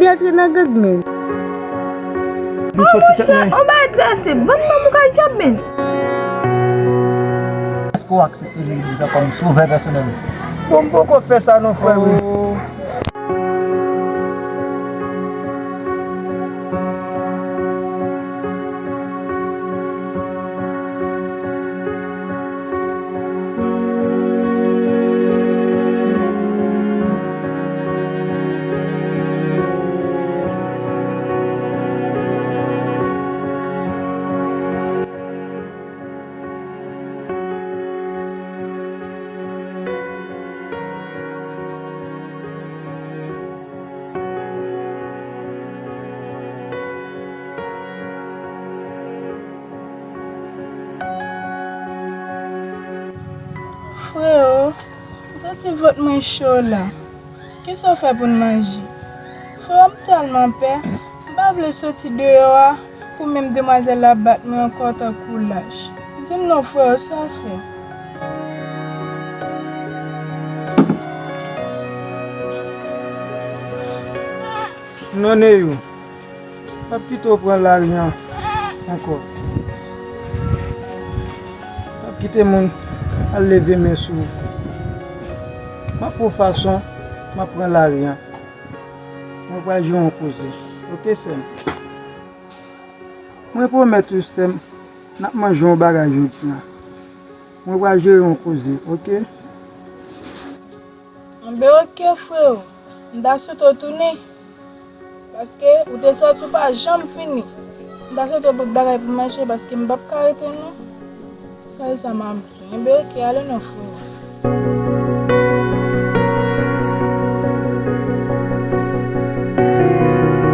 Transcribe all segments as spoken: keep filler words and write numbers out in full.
Li antre nan gang, men. Oh, monchè, on bagay trè senp. Vann nan mou kay djab, men. Èske w aksepte Jezi Kris la kòm sovè pèsonèl ou? Bon, m poko fè sa non, frè m. Oh. Freo, m santi vant mwen cho la. Kisa w fè pou n manje? Freo, m tèlman pè. M pa vle soti deyò a pou menm demwazèl la bat mwen ankò tankou lach. Di m non, freo, sa w fè? Non, Neyou. M ap kite w pran lari an ankò. M ap kite moun al leve men sou ou. M ap fè w fason, m ap pran lari an. Mwen pral jere yon koze. Oke, sè m? Mwen pwomèt ou, sè m, n ap manje yon bagay jodi a. Mwen pral jere yon koze, oke? Enben, oke, freo. M ta swete w tounen. Paske ou te sòti, ou pa janm vini. M ta swete w pot bagay pou m manje, paske m p ap ka rete, non. Sa e sa m ap di. Enben, oke, ale non, freo.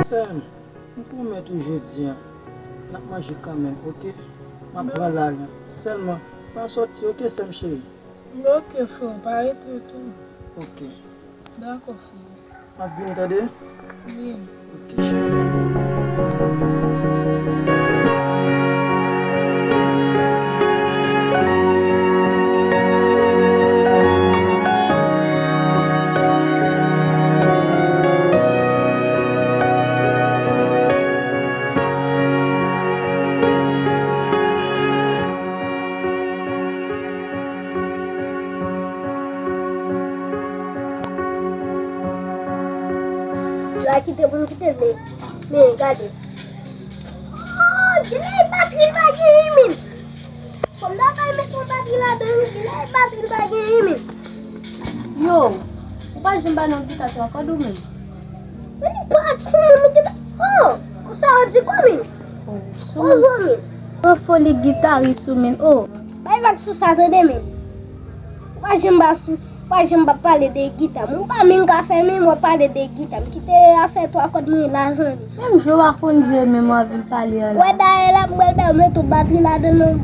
Sè m, m pwomèt ou jodi a, n ap manje kanmenm, oke? M ap pran lari an. Sèlman, pa sòti, oke, sè m cheri? Oke, freo, pa rete tou. Oke. Dakò, freo. M ap vini, tande? Vini. Oke, cheri. Yo a kite pou m kite, men, men gade. Oh, genlè batri pa genyen, men. Fò m ta bay met yon batri ladan, genlè batri pa genyen, men. Yo, ou pa janm ba nou gita twa kòd ou menm? Men li pa sou moun, li te ta, oh, konsa yo di kò, men. Oh, sou moun. Oh, zanmi. Gwo foli gitaris ou, men, oh. Bay vag sou sa, tande, men. Ou pa janm ba sou, ou pa janm ba pale de gita m. Ou pa menm ka fè menm w ap pale de gita m. Kite afè twa kòd mwen la, zanmi. Menm jwe w a konn jwe, menm w a vin pale an la. Wè, dayè la, m pral ba mwen tout batri ladan nan.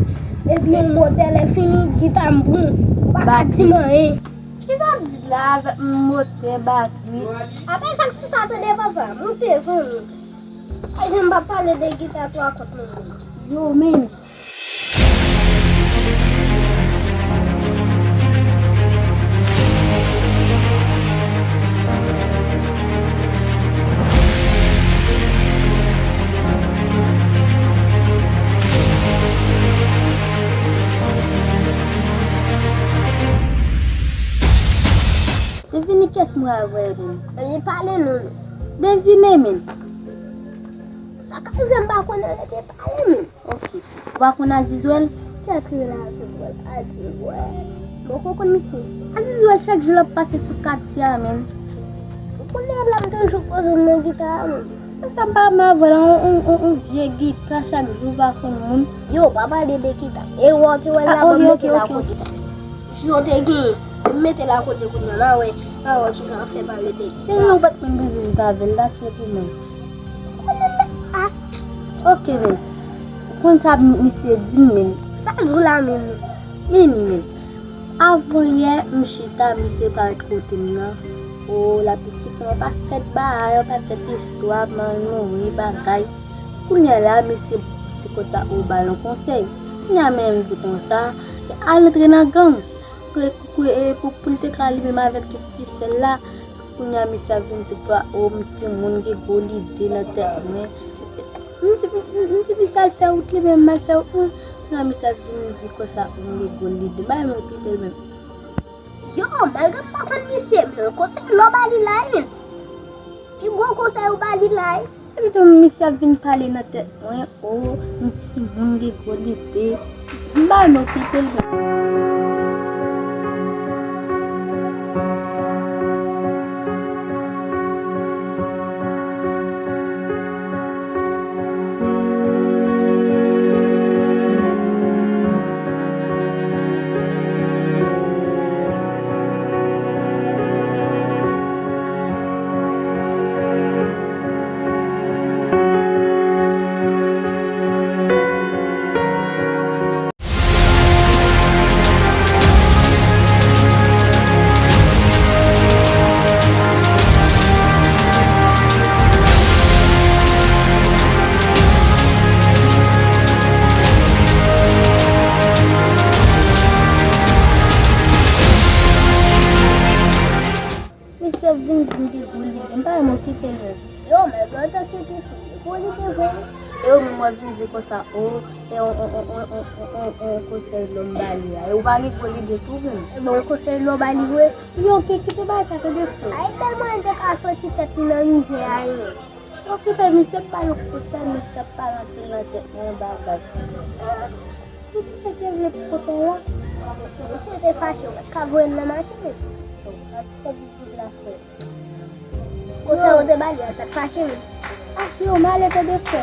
Epi yon motè, lè fini, gita m bon. Ou pa ka di m anyen. Kisa w ap di la avèk motè, batri? Apre sa k sou sa, tande, papa, moute, zanmi. Ay, jan m pa pale de gita twa kòd, non. Yo, men. Devine kiyès mwen avè menm. Devine pale non. Devine menm. Sa ka fè m pa konnen rete pale menm. Ok. Ou pa konn Azizwèl? Kiyès ki rele Azizwèl? Azizwèl. Bon, ou konn misye? Azizwèl chak jou l ap pase sou katye a menm. Ou konnen la m toujou poze m nan gita a menm. Sa m pa renmen avè l, on, on, on, on vye gita chak jou pa konn moun. Yo, pa pale de gita. E wè ki wè l la, ban m mete l akote. Jou yo te gen, m mete l akote kounye a, m a wè, m a wè kijan w ap fè pale de gita. Se yon bat menm bezwen gita avè l la, se pou mwen. Konnen m, ah. Ok, men. Ou konn sa misye di m, men. Sa l di w la, men. Men, men. Avan yè, m chita, misye parèt kote m nan. O, l ap esplike m yon pakèt bagay, yon pakèt istwa, m al mouri, bagay. Kounye a la, misye di konsa, ou ba l yon konsèy. Kounye a, men m di konsa, al antre nan gang. Pou, pou, pou, pou l te ka li menm avèk tout ti sè l la, Kounye a misye ap vin di kwa o m timoun gen gwo lide nan tèt mwen. M di, m di misye al fè wout li menm, m al fè wout mwen. Kounye a misye ap vin di konsa m gen gwo lide. Bay mwen kite l menm. Yo, malgre m pa konn misye, men konsèy lè w ba li la wi. Pi gwo konsèy ou ba li la wi. Epi tou misye ap vin pale nan tèt mwen, o, m timoun gen gwo lide. M bay mwen kite l menm. Misye vin di m gen gwo lide, m pa renmen kite l menm. Yo, men gade kite tou, gwo lide vre. E ou menm w ap vin di konsa, o, e on, on, on konsèy lè m ba li a. E ou pa gen gwo lide tou menm. E bon, konsèy lè w ba li vre. Yo, ki, kite bagay sa tande frè. Ay, tèlman l te ka soti tèt li nan mizè a, yo. Okipe misye, pa yon konsèy, misye ap pale anpil nan tèt mwen bagay. Si misye te vle pou konsèy la, si misye te fache, ou pa t ka voye l nan machin. Misye vin di la frè. Konsèy ou te ba li a, t ap fache wi. Ah, yo, m ale tande frè.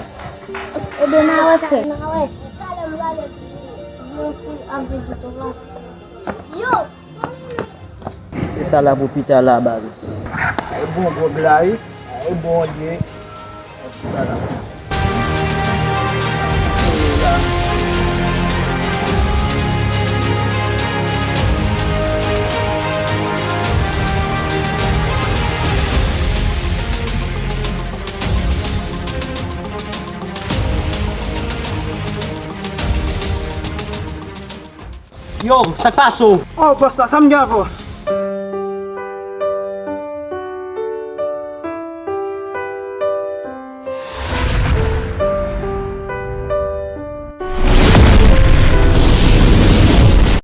Ebyen, n a wè frè. N a wè. Talè m prale di, di yon fi ap vin pou tonton. Yo! E sa la pou pita la, baz. E bon gòb la, wi. E bon, Dye. E pita la. Yo, sa k pase w? Oh, bòs la, sa m gen avè w?